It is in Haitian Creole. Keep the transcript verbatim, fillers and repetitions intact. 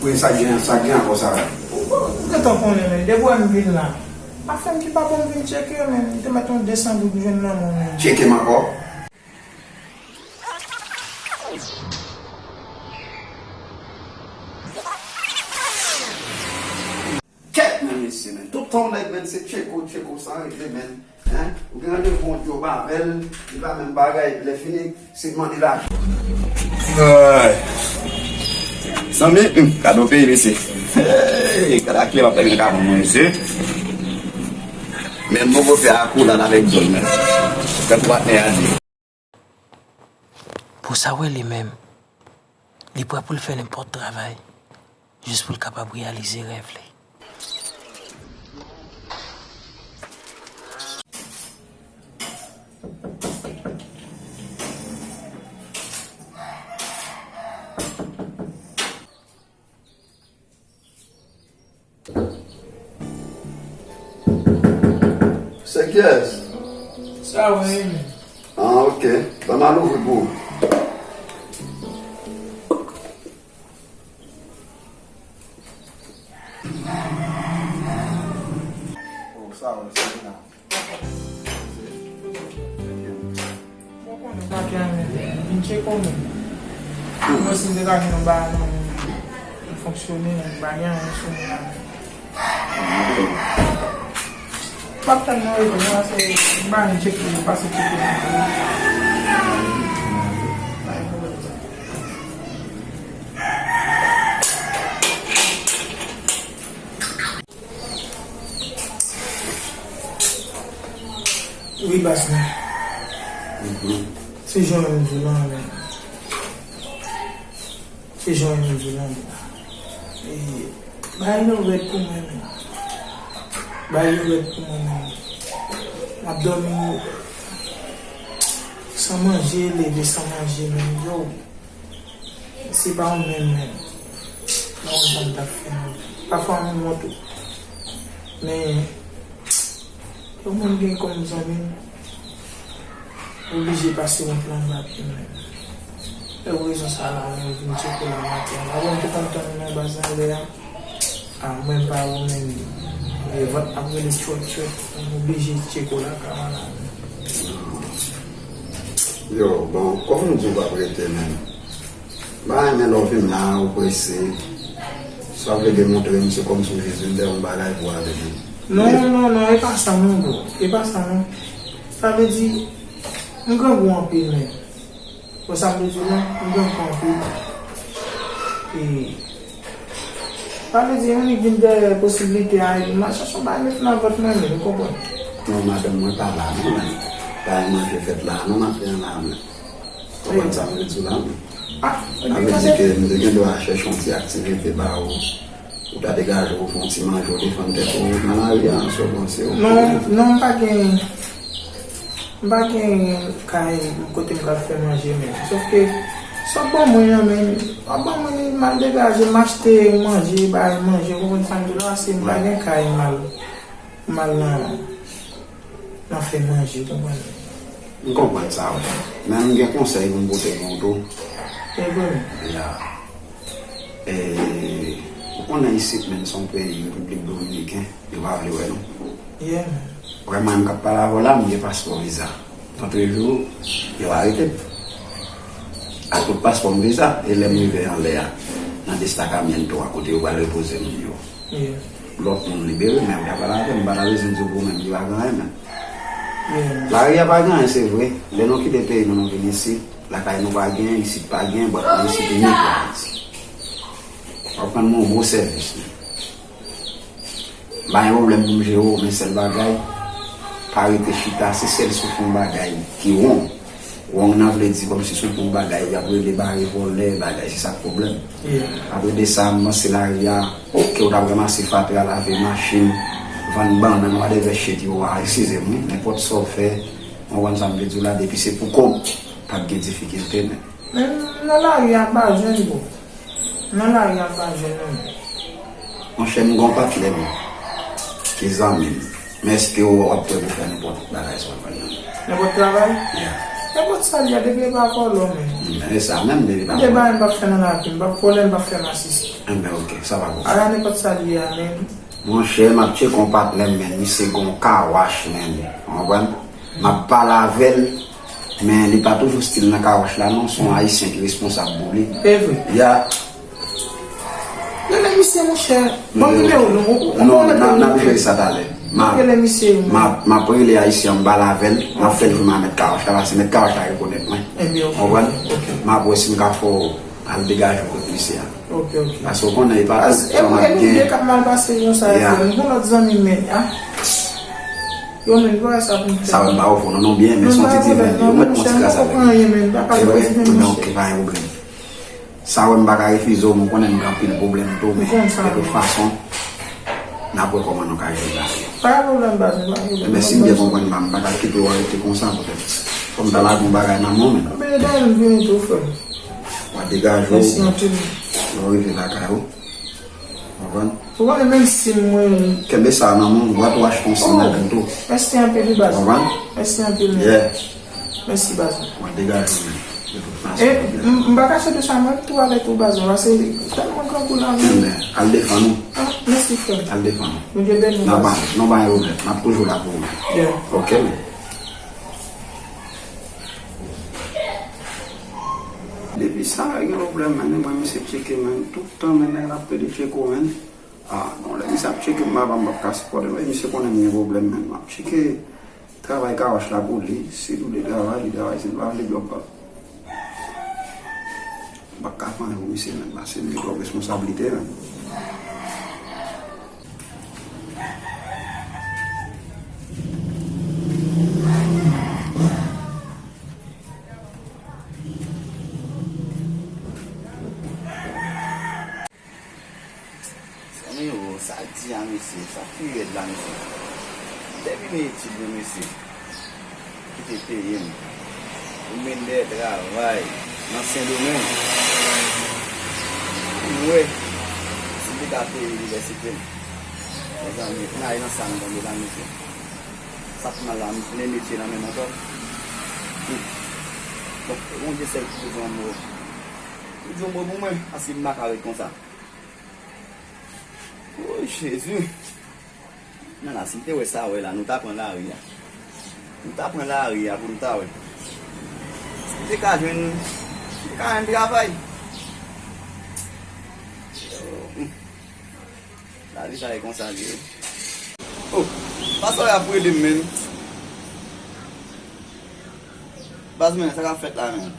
Wi, sa gen, sa gen ankò sa. Ou, ou gentan konnen, men, depi w wè m vin la, afè m ki pa bon m vin tcheke yo, men, m te mèt yon de san goud m jwenn nan men w, men. Tcheke m ankò. Kèt, men, mesye, men. Tout tan w nèg, men, se tcheko, tcheko, san regle, men. Hein? Ou gen randevou, w di w pa avè l, li pa menm bagay, epi lè fini, se mande lajan. Ay. Zanmi, hmm, gade yon peyi, mesye. Hey, gade a kle m ap fè vin ka pou mwen, mesye. Men m poko fè akoudad avèk zòn, men. Fè pou patnè a di. Pou sa w wè li menm, li prè pou l fè nenpòt travay, jis pou l kapab reyalize rèv li. Se kiyès? Sa w ye menm? Ah, ok. Ban m al ouvri pou ou. Oh, sa w ye, se la. Mwen konnen w pa gen anyen, vin tcheke w menm. Mwen si m te ka gen yon bagay nan men m, m fonksyone, m pa gen anyen sou mwen la. M ap tann nan retou, mwen se m pa vin tcheke, m pase tcheke. Wi, baz mwen. Mhm. Se jan w di w lan, men. Se jan w di w lan, men. E, bagay yo rèd pou mwen, men. Bagay yo rèd pou mwen, men. M ap dòmi san manje, leve san manje, men. Yo. Se pa ou menm, menm. Mwen konn sa m t ap fè, non. Pafwa, mwen wont ou. Men, yon moun gen kòm zanmi m, oblije pase wont lan anba pye m, menm. Se pou rezon sa la, mwen vin tcheke w la maten an. Avan, m te konn tann ou nan baz anlè a. Ah, mwen pa ou menm. E, vant ap rele tchwèt, tchwèt. M oblije tcheke w lakay ou la. Yo, bon, kòm m di w p ap rete menm. M pa renmen lè w vin la, ou prese. Sa w vle demontre m, se kòmsi w jis vin fè yon bagay pou w ale menm. Non, non, non, e pa sa non, bro. E pa sa non. Sa vle di, m grangou anpil menm. Bon, sa m vle di w la, m gen anpil. E, sa vle di, yon nèg vin dèyè posiblite a, epi m al chache yon bagay met nan vant mwen menm, ou konprann? Non, madanm mwen pa la, non, men. Pa yon manje fèt la, non, m ap fè an la, men. Konprann sa m vle di w la, men. Ah, sa vle di ke m te gen dwa chèche yon ti aktivite ba ou. Ou ta degaje w fè yon ti manje, w defann tèt ou nan lari a, sa w panse w? Non, non, m pa gen, m pa gen kay kote m ka fè manje menm. Sòf ke, sa w ban mwen an menm, w ap ban mwen li, m al degaje, m achte manje, bay manje, w konprann sa m di w la, paske m pa gen kay, m al, m al nan, nan fè manje, w konprann? M konprann sa, wi. Men m gen konsèy pou m pote pou ou tou. E bon. Ya. E, ou konnen isit menm se yon peyi, Repiblik Dominiken, yo pa vle wè nou. Yeah, man. Vrèman, m k ap pale avè w la, m gen paspò viza. Tantrejou, yo arete m. Ak tout paspò m viza, e lè m rive anlè a, nan Destacamento a, kote yo pral repoze moun yo. Yeah. Lòt moun libere, men ou ta pral avè m, m pa ta bezwen di w pou mwen, m di w pa gen anyen, men. Yeah. Lari a pa gen anyen, se vre. Lè nou kite peyi nou, nou vin isit, lakay nou pa gen, isit pa gen, bòt nou isit inik la isit. W ap rann mwen yon gwo sèvis, men. M pa gen pwoblèm pou m jere w, men sèl bagay, pa rete chita, se sèl si w fè yon bagay ki wrong. Wrong nan vle di kòmsi si w fè yon bagay, y ap rele bare vòlè, bagay, se sa k pwoblèm. Yeah. Apre de sa, m panse lari a, oke, w t ap ranmase fatra, lave machin, vann bannann, whatever shit you are, eskize m, wi, nenpòt sa w fè, w konprann sa m vle di w la, depi se pou kòb, p ap gen difikilte, men. Men nan lari a, m pa jwenn, bro. Nan lari a, m pa jwenn, non. Monchè, m gen yon patnè m, ki zanmi m. Men èske w ap prè pou fè nenpòt bagay sa w ap fè la? Nenpòt travay? Yeah. Nenpòt sa l ye a, depi e pa vòlò, men. Men e sa menm, depi pa vòlò. Depi m p ap fè nan lavi m, m p ap vòlè, m p ap fè masisi. Enben, ok, sa pa pwoblèm. Ala nenpòt sa l ye a, men. Monchè, m ap tcheke yon patnè m, men, misye gen yon kawach, men. Ou konprann? M ap pale avè l, men li pa toujou stil nan kawach la, non. Se yon Ayisyen ki responsab pou li. E vre? Ya. Rele misye, monchè. Ban m nimewo l non. Ou, ou, ou... Non, n ap, n ap jere sa talè. M ap rele misye. M ap, m ap rele Ayisyen an, m pale avè l, m ap fè l jwenn a mèt kawach la, paske mèt kawach la rekonèt mwen. Ebyen, ok. Ou konprann? Ok. M ap wè si m ka fè w al degaje w kot misye a. Ok, ok. Paske w konnen, e pa tout tan m ap gen. E nou de k ap mal pase konsa, frè m. Gon lòt zanmi m, men, ah. Yo, men, bagay sa pou m fè. Sa wè m pa ofri w non, non, byen, men se yon ti diven, yo mèt pran ti kras avè l. Non, non, monchè, m poko pran anyen, men, m pa ka pran ti diven, monchè. Ok, pa gen pwoblèm. Sa wè m pa ka refize w, men w konnen m gen anpil pwoblèm tou, men de tout fason, n ap wè kòman nou ka jere bagay yo. Pa gen pwoblèm, baz, pa gen pwoblèm. Enben, si m byen konprann, m pa ka kite w rete konsa, poutèt fò m ta lage yon bagay nan men w, men. Anben, dayè m vini tou, frè m. W a degaje w. Mèsi anpil. Lè w rive lakay ou. Konprann? Ou konnen menm si mwen... Kenbe sa nan men w, w a tou achte yon sandal tou. Mèsi anpil, wi, baz. Konprann? Mèsi anpil, men. Yeah. Mèsi, baz. Mwen degaje w, men. De tout fason. E, m, m pa kache de sa, mwen tou ale tou, baz, paske tèlman grangou la, men. Enben, al defann ou. Ah, mèsi, frè m. Al defann ou. Bondye beni w, baz. Non, pa, non, pa gen pwoblèm. M ap toujou la pou ou. Yeah. Ok, men. Depi sa gen pwoblèm, men, mwen, misye tcheke, men, tout tan, men, nèg la ap plede tcheke w, men. Ah, non, lè misye ap tcheke m, m pa, m p ap ka sipòte l, men misye konnen m gen pwoblèm, men, m ap tcheke travay kawach la pou li. Si l vle travay, li travay, si l pa vle, byen, m p ap, m p ap ka fè anyen pou misye, men, paske m gen twòp responsablite, men. Zanmi yo, sa di a mesye, sa pi rèd la, mesye. Depi m etid mwen, mesye, ki te peye m pou m vin dèyè travay nan Sendomeng. Pou m wè si m te ka peye inivèsite m. Mezanmi, n ale nan sa n tonbe la, mesye. Sa pi mal la, m tounen metye nan men m ankò. Bon, Bondye sèl ki pou di yon mo. Pou di yon mo pou mwen, paske m pa ka ret konsa. O Jezi! Men la, si m te wè sa wè la, nou ta pran lari a. Nou ta pran lari a pou nou ta wè. Si m te ka jwenn, si m te ka jwenn travay. Lavi sa e konsa li ye. Oh, pa sa w ap rele m, menm. Baz mwen, sa k ap fèt la, menm?